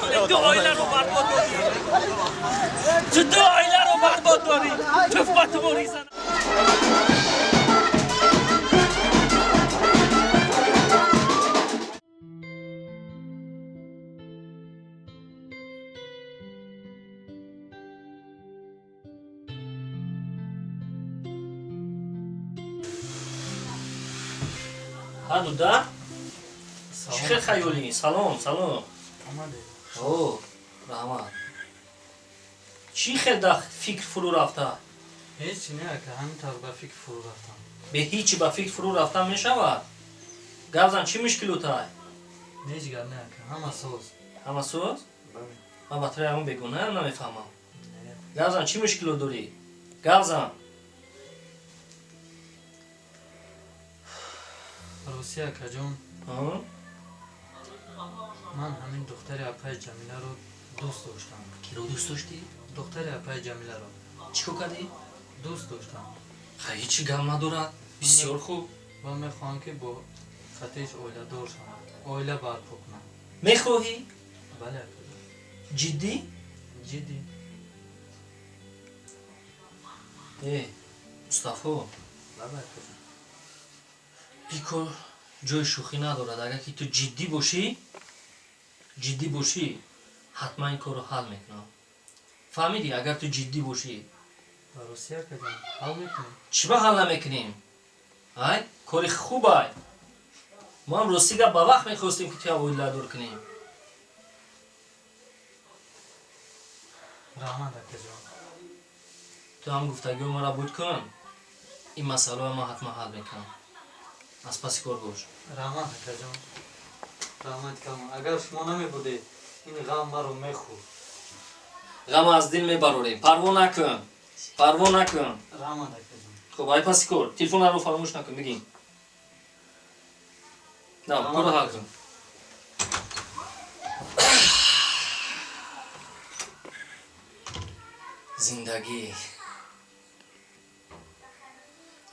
Баргардонем, ду оиларо барбод додӣ. Ту ду оиларо барбод додӣ. Туф ба ту боризана. Ҳа, дуда? Чӣ хел хаёлӣ? Салом, салом. О, раҳмат. Чӣ хел дар фикр фурӯ рафта? Ҳеҷ не, ака, ҳамин тавр ба фикр фурӯ рафтам. Бе ҳичи ба фикр фурӯ рафтан мешавад? Гап зан, чӣ мушкилотай? Ҳеҷ гап не, ака, ҳама соз. Ҳама соз? Бале. Ман ба туро ягон бегонаам, намефаҳмам. Не. Гап зан, чӣ мушкилот дорӣ? Гап зан. Рости, акаҷон, ман ҳамин духтари апаи Ҷамиларо дӯст доштам. Киро дӯст доштӣ? Духтари апаи Ҷамиларо. Чӣ кор кардӣ? Дӯст доштам. Хай, ҳечи гап надорад. Бисёр хуб. Ва мехоҳам, ки бо хатиш оиладор шавам, оила барпо кунам. Мехоҳӣ? Бале, акаҷон. Ҷиддӣ? Ҷиддӣ. Э, Мустафо. Бале, акаҷон. Ин кор ҷои шӯхӣ надорад. Агар ки ту ҷиддӣ бошӣ, ҷиддӣ бошӣ, ҳатман ин корро ҳал мекунам. Фаҳмидӣ? Агар ту ҷиддӣ бошӣ. Рости, акаҷон, ҳал мекунем? Чӣ ба ҳал намекунем? Ай, кори хубай. Мо ҳам, рости гап, ба вақт мехостем, ки туя оиладор кунем. Раҳмат, акаҷон. Ту ҳам гуфтагиҳои маро буд кун. Ин масъаларо ман ҳатман ҳал мекунам. Аз паси кор бош. Раҳмат, акаҷон, раҳмати калон. Агар шумо намебудед, ин ғам маро мехӯрд. Ғам аз дил мебарорем, парво накун, парво накун. Раҳмат, акаҷон. Хуб, ай паси кор. Телефонро фаромӯш накун, бигин. На, корро ҳал кун. Зиндагӣ,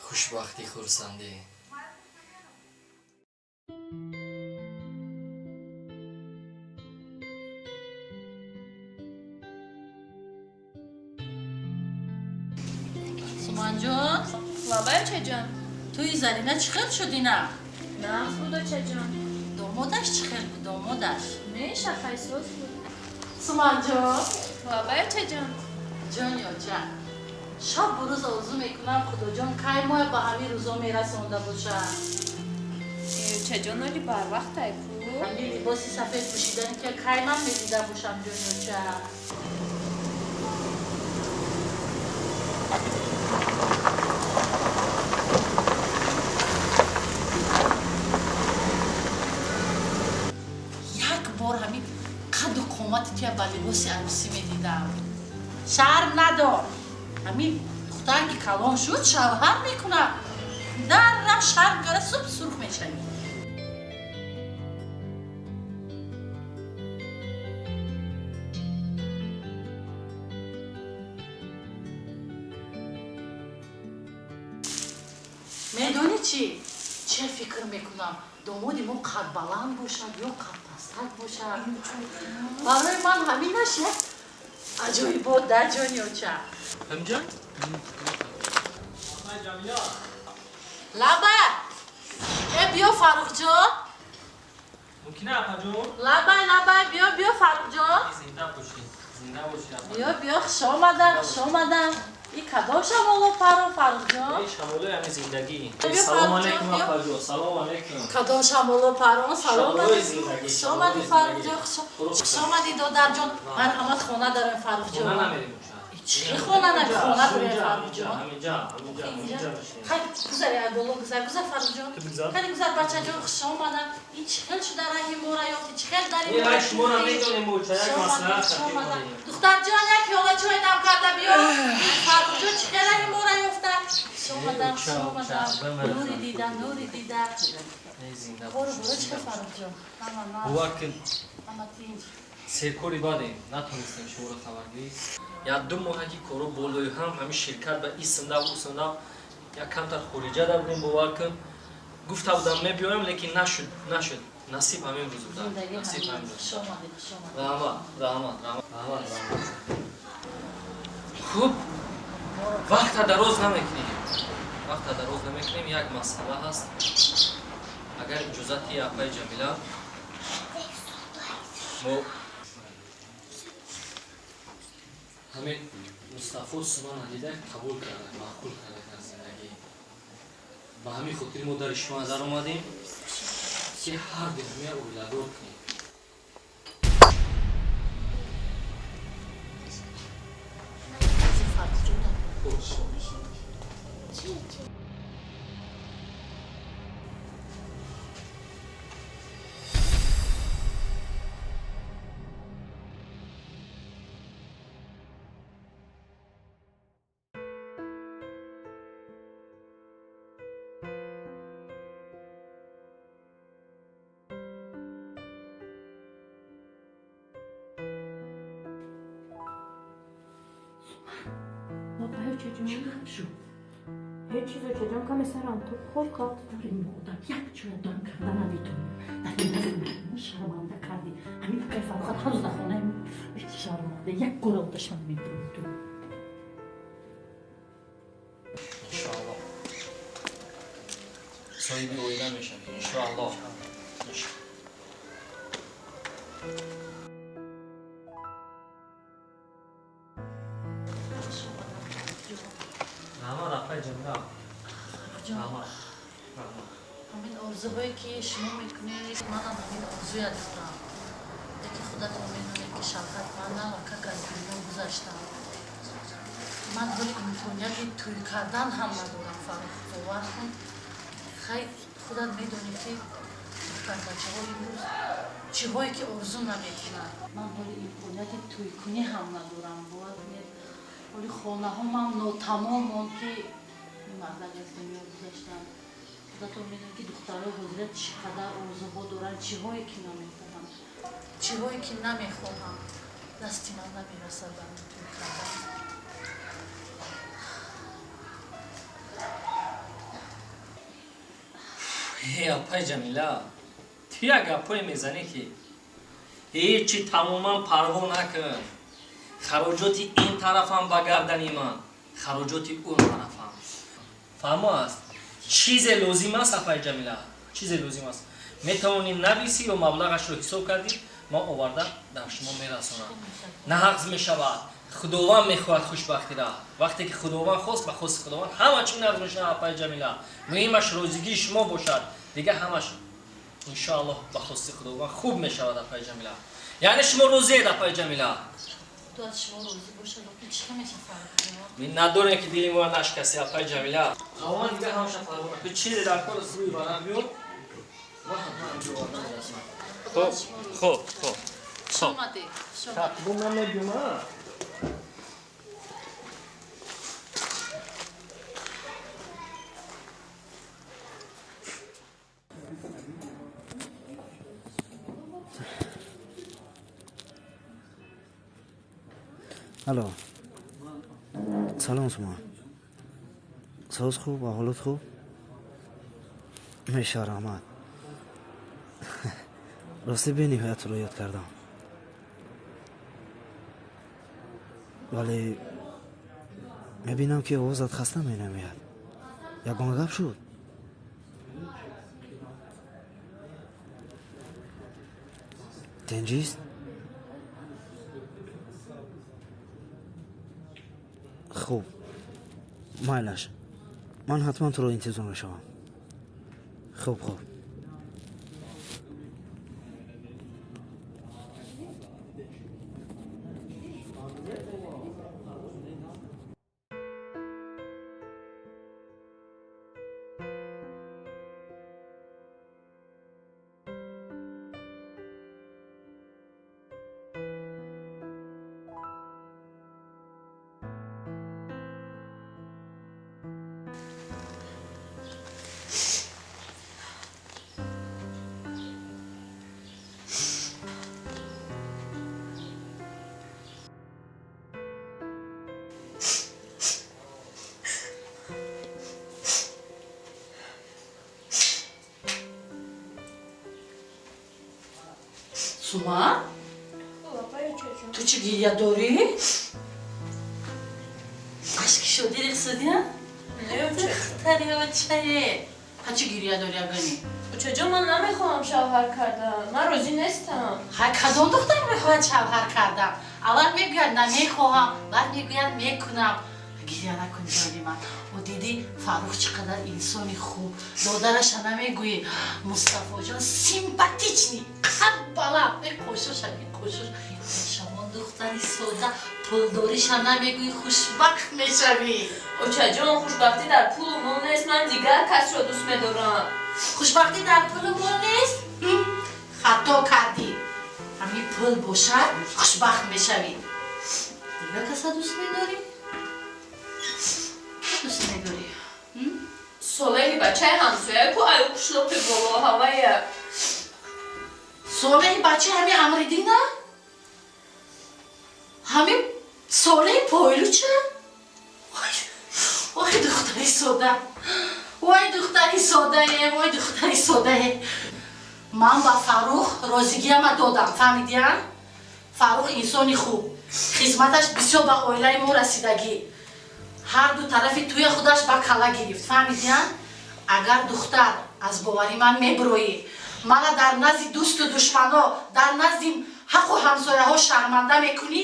хушбахтӣ, хурсандӣ. Суманҷон. Лабай, очаҷон. Туи Зарина чӣ хел шуд ина? Нағз буд, очаҷон. Домодаш чӣ хел буд, домодаш? Не, шахайсоз буд. Суманҷон. Лабай, очаҷон. Ҷони оча, шабу рӯз орзу мекунам, Худоҷон, кай моя ба ҳамин рӯзо мерасонда бошад. Очаҷон, оли барвақтай ку. Ҳамин либоси сафед пӯшидани ки кай ман медида бошам, ҷони оча. Як бор ҳамин қаду қомати туя ба либоси арӯсӣ медидам. Шарм надор. Ҳамин духтар ки калон шуд, шавҳар мекунад, дар раф шарм кара, суб сурх мешавӣ. Медонӣ, чӣ че фикр мекунам? Домоди мо қадбаланд бошад ё қадпастак бошад? Барои ман ҳаминаш як аҷоибот да, ҷони оча. Ҳамҷон. Лаба, э, биё, Фаррухҷон. Мумкина, апаҷон? Лабай, лабай, биё, биё, Фаррухҷон. Зинда бошӣ, зинда бошӣ, апа. Биё, биё, хуш омадам, хуш омадам. И кадом шамоло паро, Фаррухҷон? Эй, шамолои ҳамин зиндагӣ. Биё, Салом Фаррухҷон, алейкум. биё. Апаҷон, салом алейкум. Кадом шамоло парон? Салом Шамолои алейкум. зиндагӣ, Хуш шамолои омадӣ, зиндагӣ. Фаррухҷон, хуш омадӣ, додарҷон. Марҳамат, хона дароем, Фаррухҷон. Хона намерем, оча. Чӣ хона нами, хона дорем, Фаррухҷон. Ҳаминҷа, ҳаминҷа, ҳаминҷа бишинем. Хай, гузар, як боло гузар, гузар, Фаррухҷон. Ту бигзар. Хеле гузар, бачаҷон, хуш омадам. Ин чӣ хел шуда, раҳи мора ёфтӣ, чӣ хел дари Э, мора ай, шуморо ёфтӣ? медонем, оча, як Хуш омадам, маслиҳат хуш хатир омадам. дорем. Духтарҷон, як пиёла чой дам карда биё. Фаррухҷон чӣ хел раҳи мора ёфта? Хуш омадам, хуш Оча, оча, омадам. бимир. Нури дида, нури дида. Эй, зинда Кору бошӣ, боро чӣ зинда хел, бошӣ. Фаррухҷон? Ҳама нағз, Бовар кун, ҳама тинҷ. серкори бадем, натонистем шуморо хабаргирӣ. Як 2 моҳа ки коро болои ҳам, ҳамин ширкат ба исмдав, усмдав, як камтар хориҷа да будем. Бовар кун, гуфта будам, мебиёям, лекин нашуд, нашуд. Насиб ҳамин рӯз буда. Насиб ҳамин рӯз. Раҳмат, раҳмат, раҳмат, раҳмат. Хуб, вақта дароз намекунем. Вақта дароз намекунем, як масъала ҳаст. Агар иҷозати апаи Ҷамила, мо ҳамин Мустафо Сумана дида қабул карда, маъқул карда дар зиндагӣ. Ба ҳамин хотир мо дар шумо назар омадем, ки ҳар ду ҳамия оиладор кунем. Ҳеҷ чиз, очаҷон, каме сарам тоб хоб қалт. Модар, як чӯя дам карда наметонем. Дар ин шарманда кардӣ. Ҳамин акай Фаррухат ҳанӯз дар хонаи шарманда як гора оташам мебурд ту. Иншоаллоҳ. Соҳиби оила мешавӣ, иншоаллоҳ. Раҳмат, апаи Ҷамила. Раҳмат. Раҳмат. Ҳамин орзуҳое ки шумо мекунед, манам ҳамин орзуя дорам. Яке худатон медонед, ки шавҳар ман навакак аз дунё гузаштам. Ман ҳоли имконияти тӯй кардан ҳам надорам, Фаррух, бовар кун. Хай, худат медонӣ, ки духтарбачаҳо имрӯз чиҳое ки орзу намекунанд. Ман ҳоли имконияти тӯйкунӣ ҳам надорам. Бовар кунед, ҳоли хонаҳомам нотамом монд, ки мардак аз дунё гузаштанд. Худатон медонед, ки духтарҳои ҳозира чӣ қадар орзуҳо доранд, чиҳое ки наметавонанд, чиҳое ки намехоҳанд. Дасти ман намерасад барои тӯй кардан. Э, апаи Ҷамила, ту як гапҳое мезанӣ, ки ҳеҷ чи тамоман парво накун. Хароҷоти ин тарафам ба гардани ман, хароҷоти он тарафам. Фаҳмо аст? Чизе лозим аст, апаи Ҷамила, чизе лозим аст. Метавонӣ нависӣ ё маблағашро ҳисоб кардӣ, ман оварда дар шумо мерасонам. Нағз мешавад. Худованд мехоҳад хушбахтира. Вақте ки Худованд хост, ба хости Худованд ҳама чӣ нағз мешавад, апаи Ҷамила. Муҳимаш розигии шумо бошад. Дигар ҳамаш иншоаллоҳ ба хости Худованд хуб мешавад, апаи Ҷамила. Яъне шумо розиед, апаи Ҷамила? Худо аз шумо розӣ бошад, лекин чӣ мешавад, Фаррух? Миннатдорем, ки дили моро нашикасти, апаи Ҷамила. Тамоман дигар ҳамаша фаромӯш накун. Чизе дар кор аст, рӯи варақ биёр. Ман ҳатман инҷо оварда мерасонам. Хуб, хуб, хуб. Хуш омадед. Хуш омадед. Тақдим намедиҳам, а? Алло. Салом, Суман. Соз хуб, аҳволот хуб? Меша, раҳмат. Рости бениҳоят туро ёд кардам. Вале мебинам, ки овозат хаста менамояд. Ягон гап шуд? Тинҷист? Хуб, майлаш, ман ҳатман туро интизор мешавам. Хуб, хуб. Сума? Ту чӣ гиря дорӣ? Ашки шодӣ рехсадӣ? Духтари очае. Ҳа чӣ гиря дорӣ агани? Очаҷон, ман намехоҳам шавҳар кардан. Ман розӣ нестам. Ҳа кадом духтар мехоҳад шавҳар кардан? Аввал мегӯяд намехоҳам, баъд мегӯяд мекунам. Гиря накун ҷони ман. О дидӣ Фаррух чӣ қадар инсони хуб. Додараша намегӯӣ. Мустафоҷон симпатичный, қад баланд. Э қошоша, э қошош. Шамон духтари сода, пулдориша намегӯӣ, хушбахт мешавӣ. Очаҷон, хушбахтӣ дар пулу мол нест. Ман дигар касро дӯст медорам. Хушбахтӣ дар пулу мол нест? Хато кардӣ. Ҳамин пул бошад, хушбахт мешавӣ. Дигар каса дӯст медорӣ? Дӯст медорӣ? Солеҳи бачаи ҳамсоя ку аю қишлоқи болоҳавая. Солеҳи бачаи ҳамин Амриддина? Ҳамин солеҳи пойлуча? Ой, духтари сода. Ой, духтари содае, ой, духтари содае. Ман ба Фаррух розигиама додам, фаҳмидия? Фаррух инсони хуб. Хизматаш бисёр ба оилаи мо расидагӣ. Ҳар ду тарафи туя худаш ба кала гирифт, фаҳмидия? Агар духтар аз бовари ман мебироӣ, мана дар назди дӯсту душмано, дар назди ҳаққу ҳамсояҳо шарманда мекунӣ,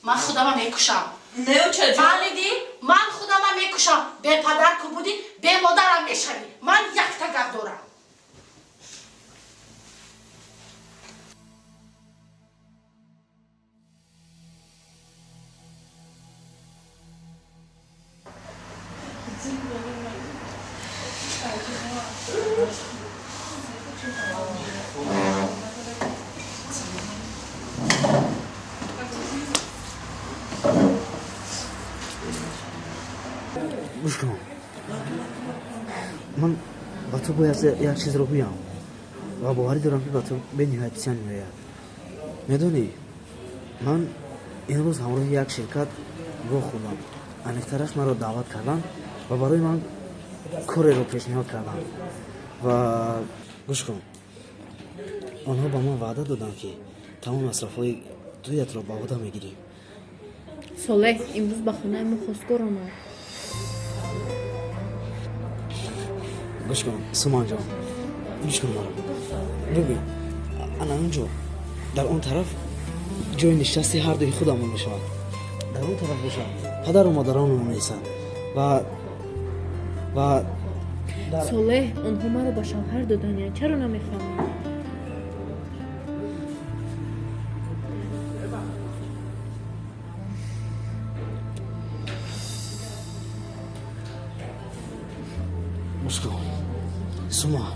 ман худама мекушам. Не, очаҷон. Фаҳмидӣ? Ман худама мекушам. Бепадар ку будӣ, бемодарам мешавӣ. Ман якта гап дорам. Гӯш кун, ман ба ту бояд як чизро гӯям ва боварӣ дорам, ки ба ту бениҳоят писанд меояд. Медонӣ, ман имрӯз ҳамроҳи як ширкат роҳ хӯрдам. Аниқтараш, маро даъват карданд ва барои ман кореро пешниҳод карданд. Ва гӯш кун, онҳо ба ман ваъда доданд, ки тамом масрафҳои туятро ба уҳда мегирем. Солеҳ имрӯз ба хонаи мо хостгор омад. Гӯш кун, Суманҷон, гӯш кун маро. Бибин, ана он ҷо, дар он тараф ҷои нишасти ҳардуи худамон мешавад. Дар он тараф бошад падару модаронамон меистанд ва Солеҳ, онҳо маро ба шавҳар доданианд. Чаро намефаҳмӣ? Гӯш кун, Сума,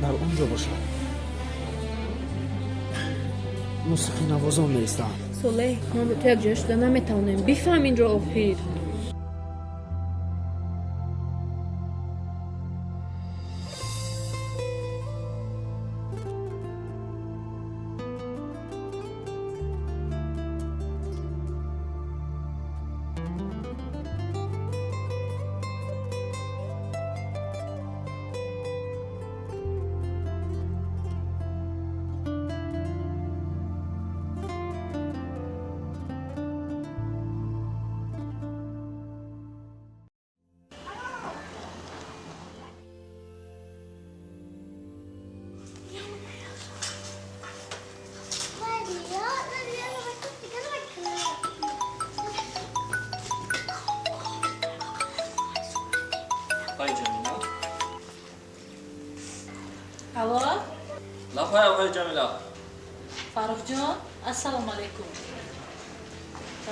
дар он ҷо бошад мусиқинавозон меистанд. Солеҳ, ман бо ту якҷоя шуда наметавонем. Бифаҳм инро охир. Апай Ҷамила. Алло? Лапай, апай Ҷамила. Фаррухҷон, ассалому алайкум.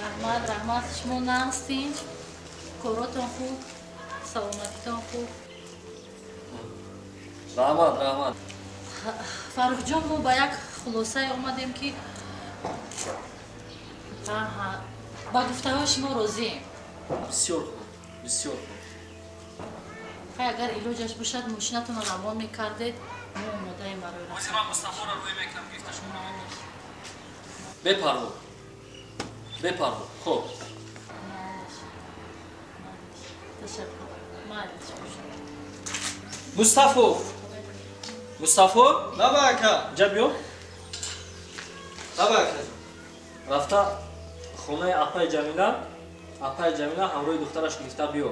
Раҳмат, раҳмат, шумо нағзтин? Коротон хуб? Саломатитон хуб? Раҳмат, раҳмат. Фаррухҷон, мо ба як хулосае омадем, ки ба гуфтаҳои шумо розием. Бисёр хуб, бисёр хуб. Хай, агар илоҷаш бошад, мошинатонро равон мекардед, мо омодаем барои Ҳозир ман Мустафоро рӯй мекунам, гирифта шумо равон. Бепарво, бепарво. Хуб. Ташаккур, майлаш бошад. Мустафо, Мустафо? Лаба ака. Ҷа биё. Лаба ака. Рафта хонаи апаи Ҷамила, апаи Ҷамила ҳамроҳи духтараш гирифта биё.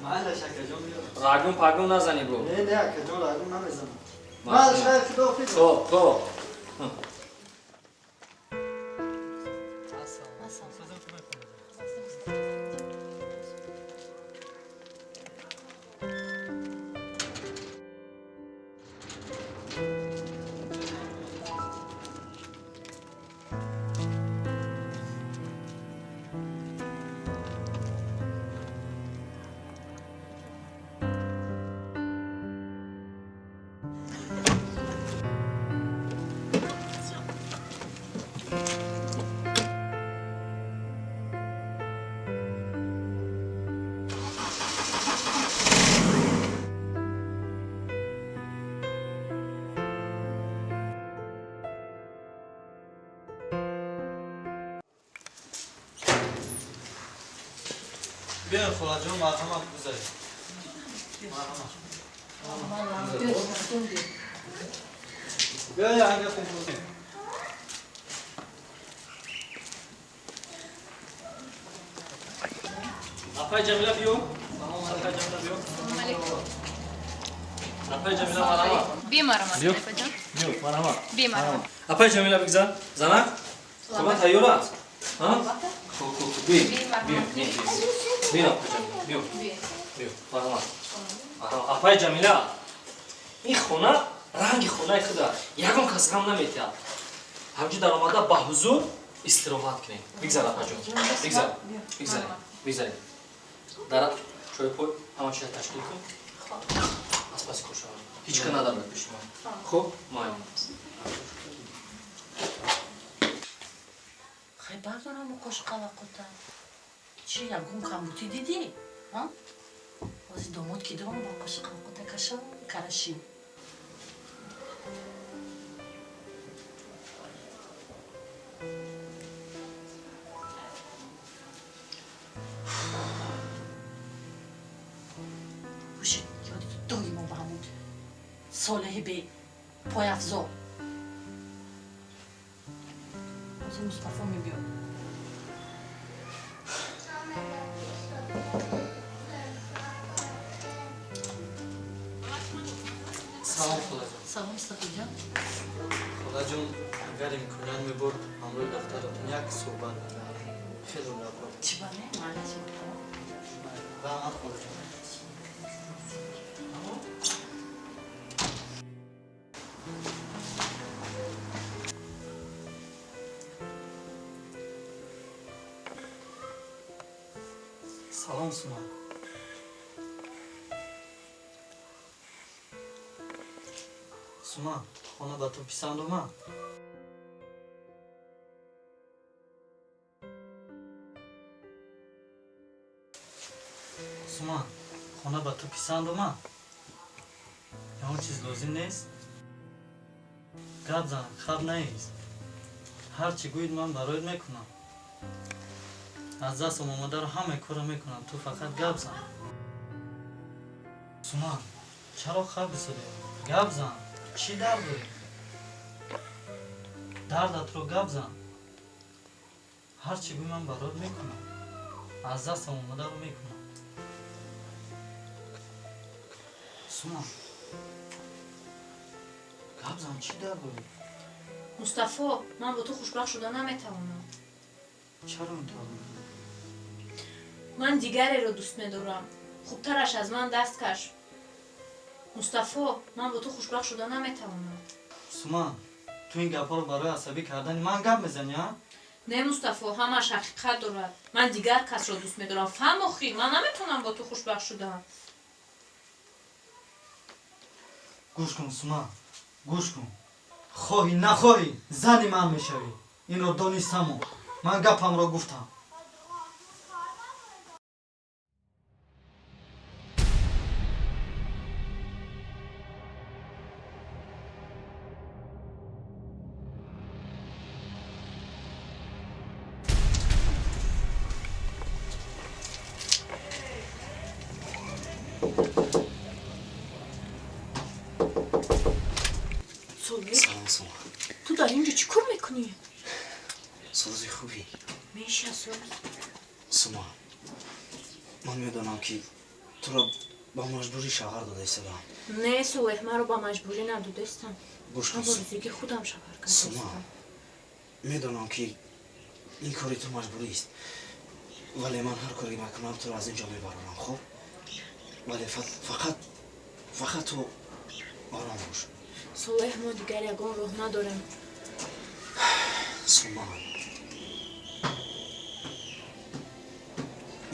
Майлаш акаҷон, биё. Рагун пагун назанӣ бо. Не, не, акаҷон, рагун намезанам. Майлаш, хайр, худоҳофиз. Хоб, хоб. Биён, холаҷон, марҳамат, гузаред. Марҳамат. Биё, як гапе бозем. Апаи Ҷамила, биё. Апаи Ҷамила, биё. Апаи Ҷамила, марҳамат. Бимарҳамат, Биё. апаҷон. Биё, марҳамат. Бимарҳамат. Апаи Ҷамила, бигзар. Занак, хона тайёр аст? Хуб, хуб, хуб. Биё, биё, биё, биё, апаи Ҷамила, биё. Биё, марҳамат. Марҳамат. Апаи Ҷамила, ин хона ранги хонаи худа. Ягон кас ғам наметиҳад. Ҳамҷо даромада ба ҳузур истироҳат кунем. Бигзар, апаҷон. Бигзар. Бигзарем. Бигзарем. Дара чойпой ҳама чиза ташкил кун. Аз паси кор шавам. Ҳеҷ ка надарад пеши ман. Хуб, майли. Хай, бардорам қошқалақота. Чи, ягон камбутӣ дидӣ? Ҳозир домод ки дорам, ба қошқалақота кашам карашӣ. Ҳуши ёди ту доимо ба ҳамун Солеҳи бе пойафзо. Ҳозир Мустафо мебиёд. Салом, холаҷон. Салом, Мустафоҷон. Холаҷон, агар имконият мебурд, ҳамроҳи духтаратон як суҳбат мекардем. Хеле гапҳо. Чӣ ба не? Майлаш. Раҳмат, холаҷон. Салом, Суман. Суман, хона ба ту писанд омад? Суман, хона ба ту писанд омад? Ягон чиз лозим нест? Гап зан, хаб наист. Ҳар чӣ гӯед, ман бароят мекунам. Аз дастам омадаро ҳамаи корро мекунам, ту фақат гап зан. Суман, чаро хаб бисодӣ? Гап зан, чӣ дард дорӣ? Дардатро гап зан. Ҳар чӣ гӯй, ман бароят мекунам. Аз дастам омадаро мекунам. Суман, гап зан, чӣ дард дорӣ? Мустафо, ман бо ту хушбахт шуда наметавонам. Чаро метавонӣ? Ман дигареро дӯст медорам. Хубтараш аз ман даст каш. Мустафо, ман бо ту хушбахт шуда наметавонам. Суман, ту ин гапҳоро барои асабӣ кардани ман гап мезанӣ, а? Не, Мустафо, ҳамааш ҳақиқат дорад. Ман дигар касро дӯст медорам. Фаҳм охӣ, ман наметавонам бо ту хушбахт шудам. Гӯш кун, Суман, гӯш кун. Хоҳӣ нахоҳӣ, зани ман мешавӣ. Инро донистаму ман гапамро гуфтам. Солеҳ. Салом, Сума. Ту дар ин ҷо чӣ кор мекунӣ? Сози хубӣ? Меша, соз. Сума, ман медонам, ки туро ба маҷбурӣ шавҳар дода истодам. Не, Солеҳ, маро ба маҷбурӣ надодестам. Гӯш Ман кун, бо рӯзигии худам шавҳар Сума, кардастам. Медонам, ки ин кори ту маҷбурист, вале ман ҳар коре мекунам, туро аз ин ҷо мебарорам, хуб? Вале фақат ту ором бош. Солеҳ, мо дигар ягон роҳ надорем. Сума,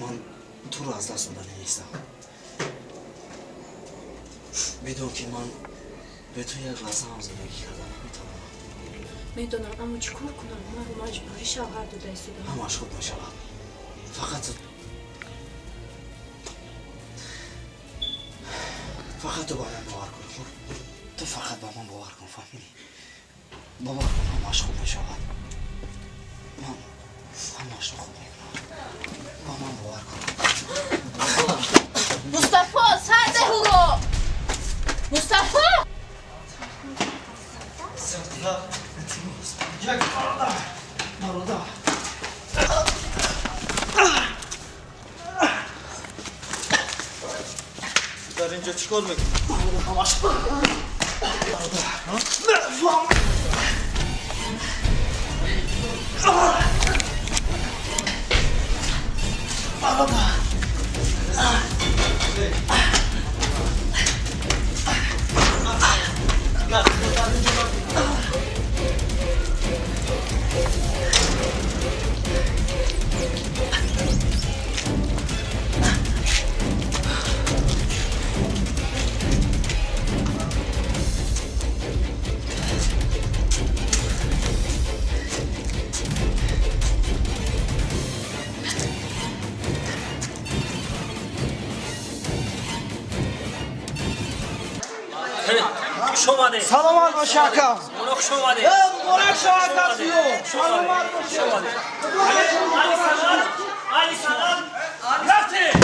ман туро аз даст доданӣ нестам. Бидон, ки ман бе ту як лаҳза ҳам зиндагӣ карда наметавонам. Медонам, аммо чӣ кор кунам? Маро маҷбурӣ шавҳар дода истодам. Ҳамаш хуб мешавад, фақат ту ба ман бовар кун, хуб? Ту фақат ба ман бовар кун, фаҳмидӣ? Бовар кун, ҳамаш хуб мешавад. Ман ҳамашро хуб мекунам, ба ман бовар кун. Мустафо, сар деҳ ӯро! Мустафо! Як бародар. Дар ин ҷо чӣ кор мекунӣ? Ҳамаш бародар. Бародар. Хуш омадед. Саломат боши, ака. Муно, хуш омадед. Муборак шавад, касиё. Саломат боши. Али санат, али санат, рафтем.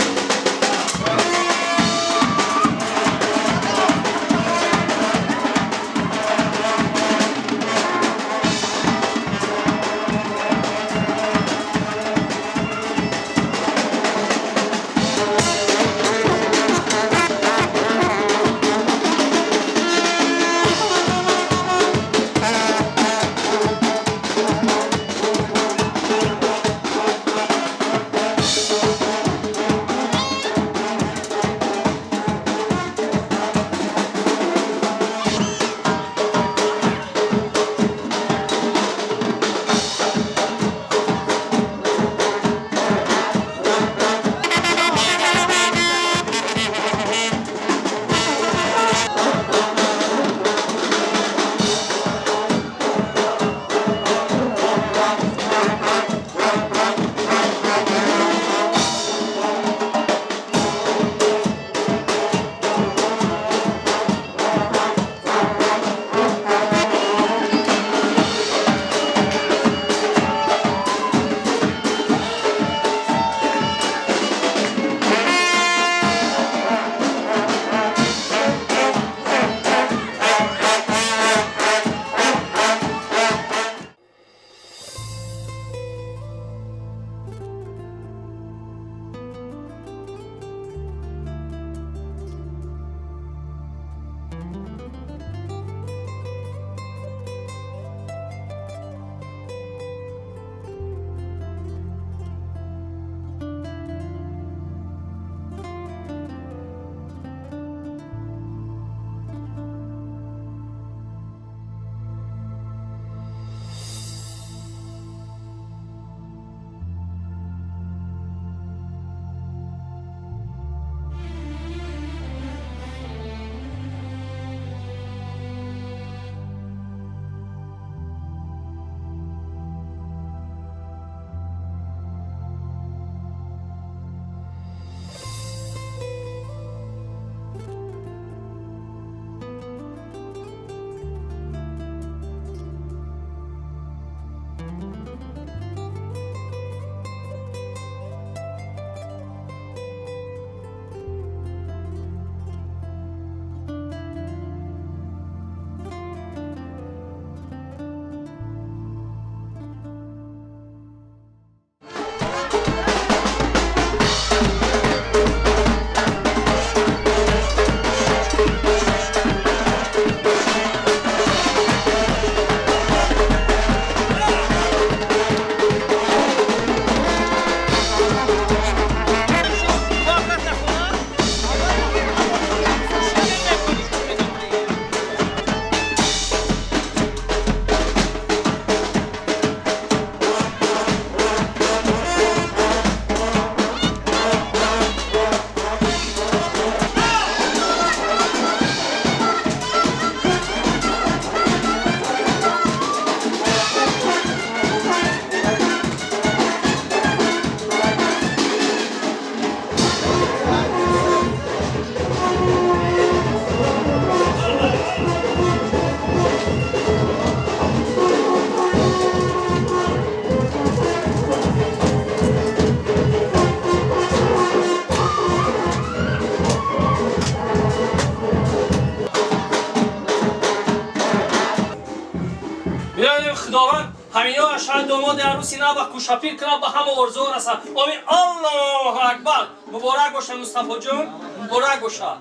Ҳамино шояд домоди арӯси нав ба кӯшапир кунад, ба ҳама орзуҳо расад. Омин. Аллоҳу акбар. Муборак бошад, Мустафоҷон, муборак бошад.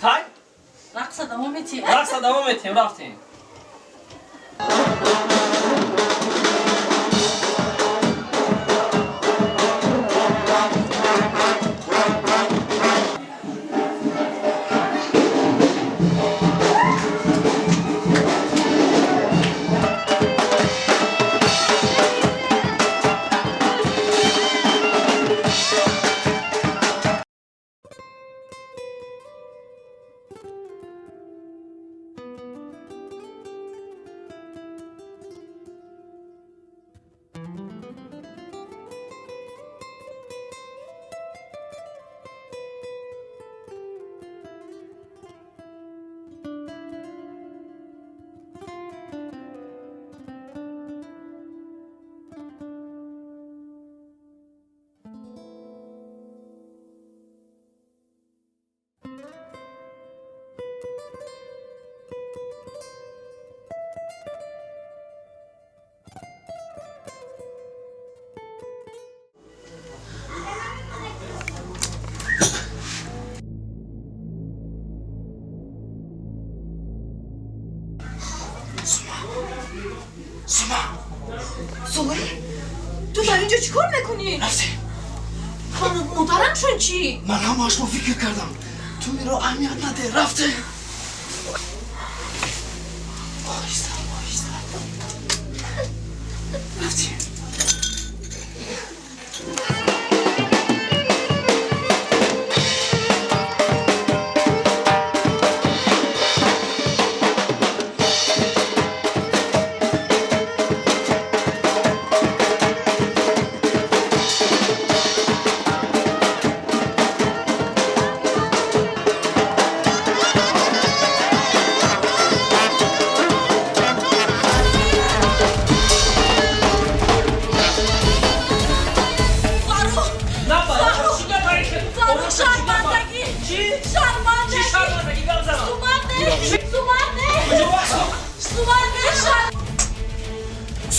Хай? Рақса давом метиҳем. Рақса давом метиҳем, рафтем. Ту дар инҷо чӣ кор мекунӣ? Рафтем. Модарамшон чӣ? Ман ҳамаашро фикр кардам. Ту инро аҳамият наде. Рафтем. Оҳиста, оҳиста. Рафтем.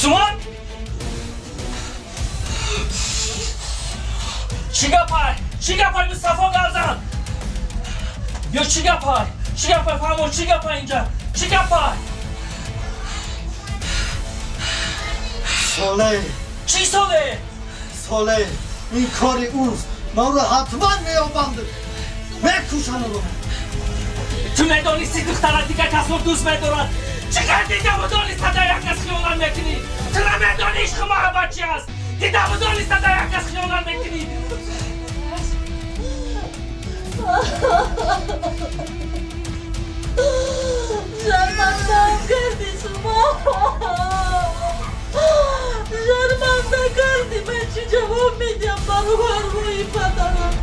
Суман? Чӣ гапай? Чӣ гапай, Мустафо Галзан? Ё чӣ гапай? Чӣ гапай, фаҳмо, чӣ гапай инҷа? Чӣ гапай? Соле. Чӣ соле? Соле, ин кори ӯст. Ман ӯро ҳатман меёбам. Мекушам ӯро. Ту медонисти духтара дигар касро дӯст медорад. Чӣ қадр дидаву дониста дар як кас хиёнат мекунӣ? Ту намедонӣ ишқу муҳаббат чи аст? Дидаву дониста дар як кас хиёнат мекунӣ? Шармандаам кардӣ шумо. Шарманда кардӣ. Ман чӣ ҷавоб медиҳам ба рӯҳу арвоҳи падарам?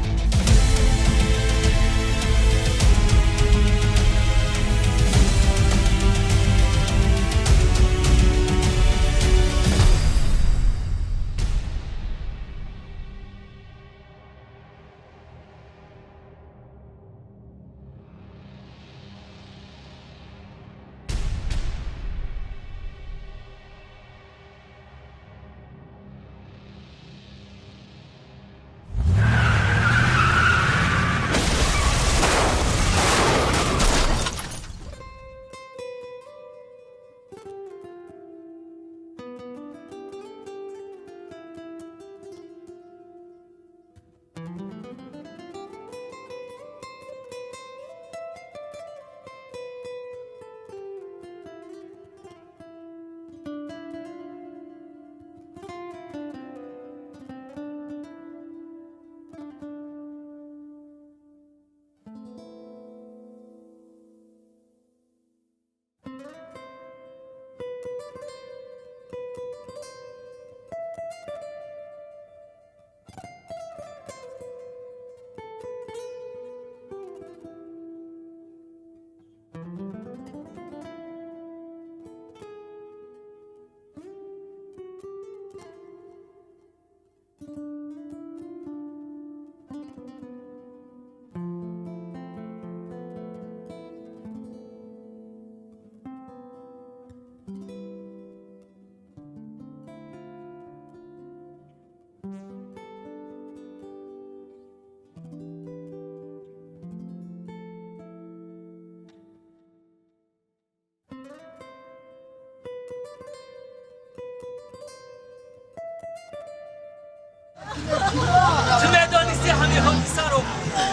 Писаро,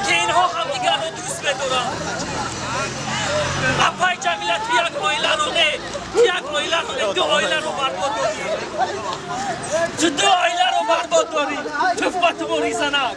ки инҳо ҳамдигарро дӯст медоранд. Апай Ҷамила, ту як оиларо не, ту як оиларо не, ду оиларо барбод додӣ. Ту ду оиларо барбод дорӣ. Туф ба ту, боризанак.